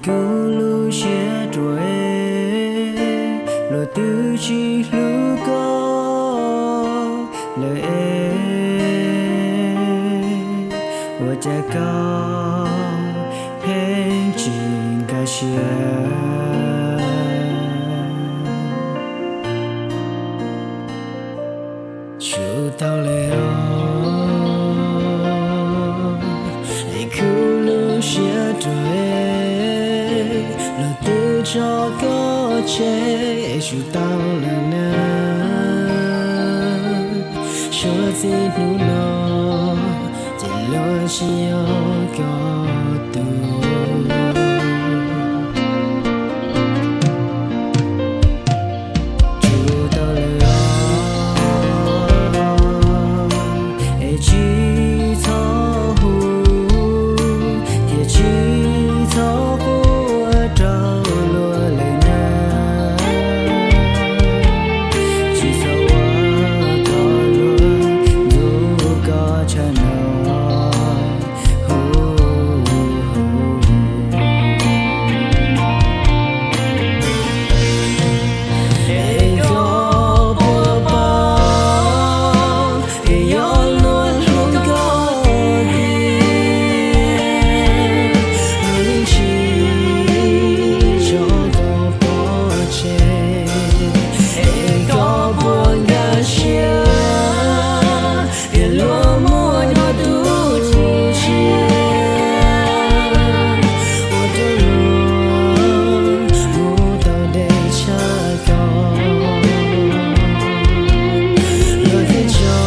Kuv lub siab ruam es luag twb tsis hlub koj lawm es, ua cas koj pheej tsis nkag siab? Tsum tau lawm os, es kuv lub siab ruam es luag twb tso koj tseg, es tsum tau lawm na. Suav txij hnub no ces luag tsis yog koj tug. Tsum tau lawm os, es tsis txhob hu thiab tsis txhob quaj rau luag lawm na. Tsis txhob ua thov luag ntxub koj tshaj no. Es koj puas paub, es yog luag hlub koj tiag, luag yeej tsis tso koj pov tseg. Es koj puas nkag siab, es luag muab koj tus tshiab, ua rau luag mus tau deb tshaj koj. Luag twb tso,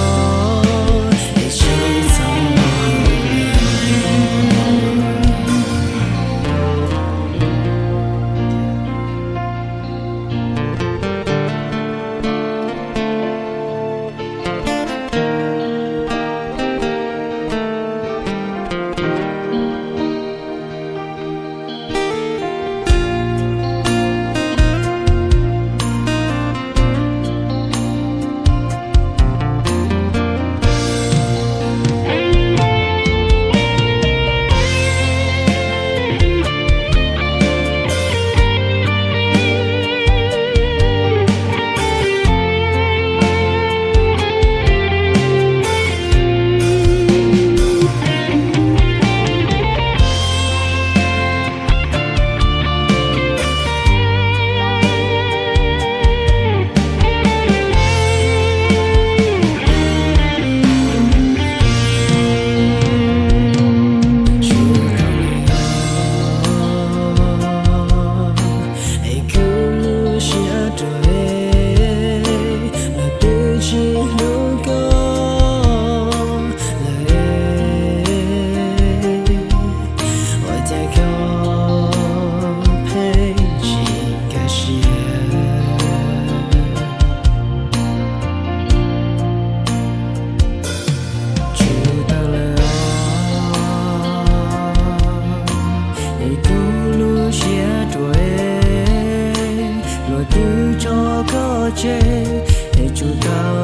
es tsis txhob Es kuv lub siab ruam es luag twb tsis hlub koj lawm es, ua cas koj pheej tsis nkag siab? Tsum tau lawm os, es kuv lub siab ruam es luag twb tso koj tseg, es tsum tau